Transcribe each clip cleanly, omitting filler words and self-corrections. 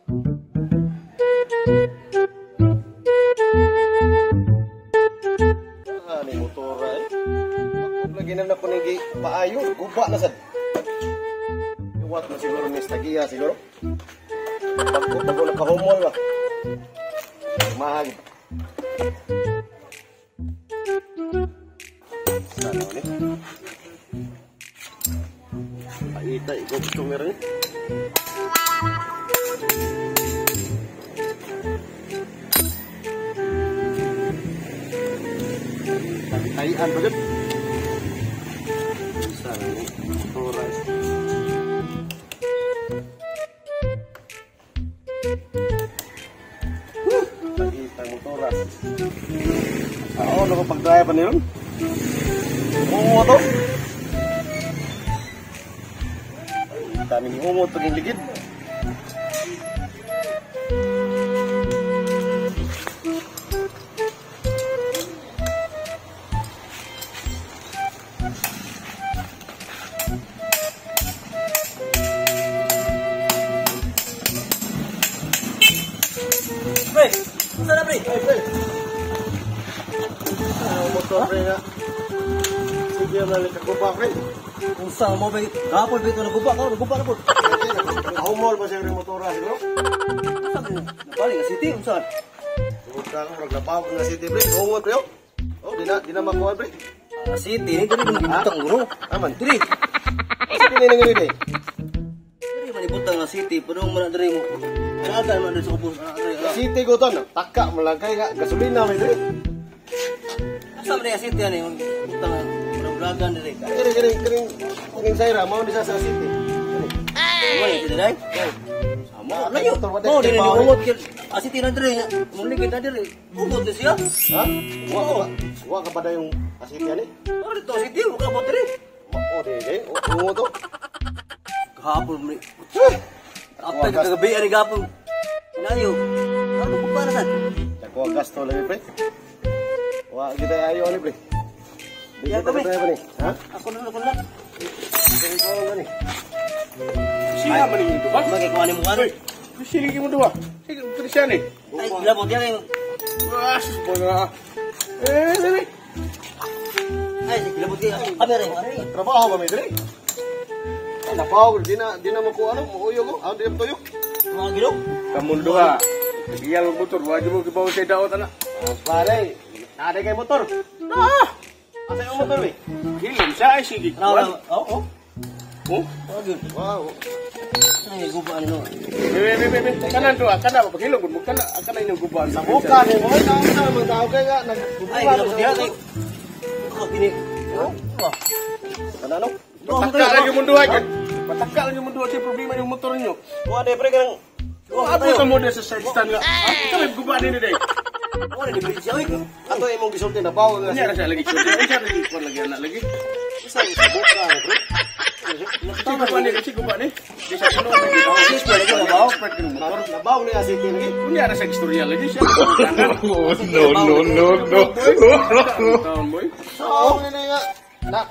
Ah, ni motor eh. Lagi na ko nang paayo, guba na sad. Iwat na siguro ni Stagia siguro. Bago bago nakahumol ba. Mahal. Sana ni. Paita ikaw customer ni. Tayan ba yun? Sana ni motor. Ako, nakapag-drive pa niyon. Umo to. Daming umo ito yung ligid. Pre! Saan na, pre? Ay, pre! Motor, pre, nga. Sige, mali kaguba, pre. Kung saan mo, pre. Gapon, pre. Ito, naguba ka. Naguba na po. Nakahumol ba siya yung motora, siguro? Saan? Nabali nga city, kung saan? Tungod ka ako, naglabaw nga city, pre. Humol, pre, oh. Oh, di na makuha, pre. City, ni diri manibutang, bro. Aman. Diri. City ni nga diri. Diri manibutang nga city. Padung man na diri mo. Saan man diri sa ubos? City ko to, taka mo lang kay nga gasolina may diri. Asa man ang city ani butang vlogan diri. Kini kini kini kini sayra mao ni sa city. Ay! Mo ni diri. Sama layo. Mo diri ni umot kay city na diri. Muligid na diri. Umot ni siya. Ha? Wa ka pa dayong city ani? Oh, dito city wa ka diri. Oh, diri. Umot to. Gahapon mo ni. Apay kagabi ani gahapon. Inayo. Ano ko para sa? Dako gasto lagi pre. Wa kita ayo ani pre. Di kita tayo ni. Ha? Ako na ako na. Ikaw ni. Siya man ni duha. Bagay ko ani mo ano. Sige mo duha. Sige, pwede siya ni. Ay, labot yan kayo. Ah, mga. Eh, dili. Ay, sige labot kayo. Kami rin. Trabaho ba mi diri? Ay, napaw di na mo ko ano, muuyo ko. Ang di na tuyo. Mga gilok. Kamon duha. Iyang motor, wa jud mo gibaw sa daot ana. Pare, naa kay motor. Ah! Asa yung motor eh? Hilom siya ay sige. Oo. Oh? Wow. Ay, guba ano. Be be be. Kanan duha, kana ba hilom gud mo kana kana inyong gubaan. Sa buka ni mo na sa mga tao kay nga nagguba. Ay, gilabot diha kay. Ko kini. Oh. Kana no? Pataka lang yung duha kay. Pataka lang yung duha sa problema yung motor niyo. Wa de pre kanang abot mo de sa side stand nga. Kami guba ni day. Wala di siya oy. Ato imong gisulti na bawo nga. Nya ra siya lagi. Siya lagi kuan lagi anak lagi. Sa buka ni pre. Guba ni kasi guba ni. Di sa kuno lagi. Nabaw. Nabaw ni city lagi. Unya ra sa istorya lagi siya. No, no, no, no. Taon boy. Oo ni nga. Na.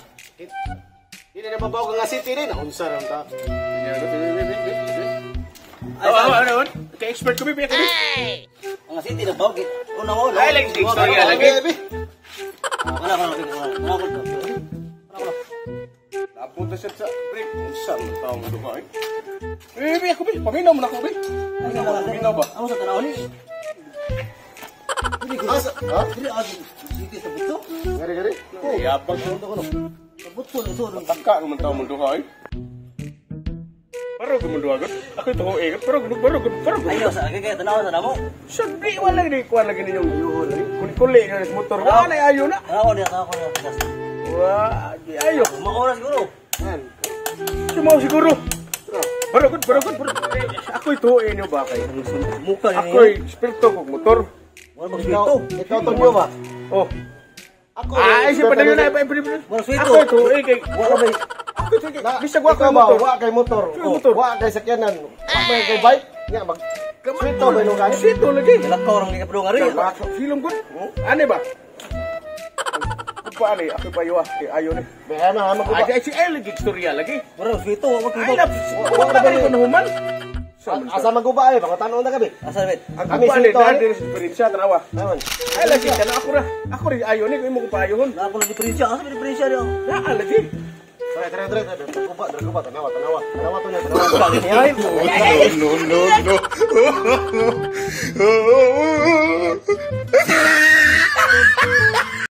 Di na mabaw nga city ni na unsa ra ta. Ay, ano, kay expert kami, kami. Ang city na baw, una mo. Ay, lagi sa istorya lagi. Wala ka, wala ka. Abot na siya sa break. Unsa man taong duha eh. Eh, ako bi, paminaw mo na ako bi. Paminaw ba? Amo sa tanaw ni. Asa? Ha? Diri agi city sa buto. Gari gari. Yabang ko no. Sa buto so. Pataka man taong duha eh. Pero gumundua gud. Ako ito eh, pero pero pero. Ayo sa kay tanaw sa namo. Sud di wala ni kuan lagi ninyong kuli-kuli nga motor. Wala na ayo na. Tanaw niya, tanaw niya. Wah, di ayo. Maoras siguro. Yan. Sumaw siguro. Pero gud, pero gud. Ako ito eh niyo ba kay? Muka ni. Ako eksperto kog motor. Wala bang swito. Ikaw to niyo ba? Oh. Ako. Ay, si padayon na pa. Wala swito. Ako ito eh kay wala ba. Bisag wa kay motor. Wa kay motor. Wa kay sakyanan. Wa may kay bike. Nya mag swito ba nung gani? Swito lagi. Lakaw rang gikapro nga ri. Silom gud. Ani ba? Paano eh? Ako pa yun. Ayaw na. Kaya na, Ay, si ay lagi istorya lagi. Wala swito, wa Ay, na, wala ka rin nahuman. Asa maguba ay, pangutanon na gabi. Asa bet? Ang Ang kami guba ni sinto. dahil diri sa diferensya tanawa. Naman. Ay lagi kana ako ra. Ako rin ayo ni kung imo ko paayohon. Na ako na diferensya. Asa ba diferensya diyo? Naa lagi. Tara, tara, tara, tara. Guba, tara, guba, tanawa, tanawa. Tanawa to niya, tanawa. No, no, no, no.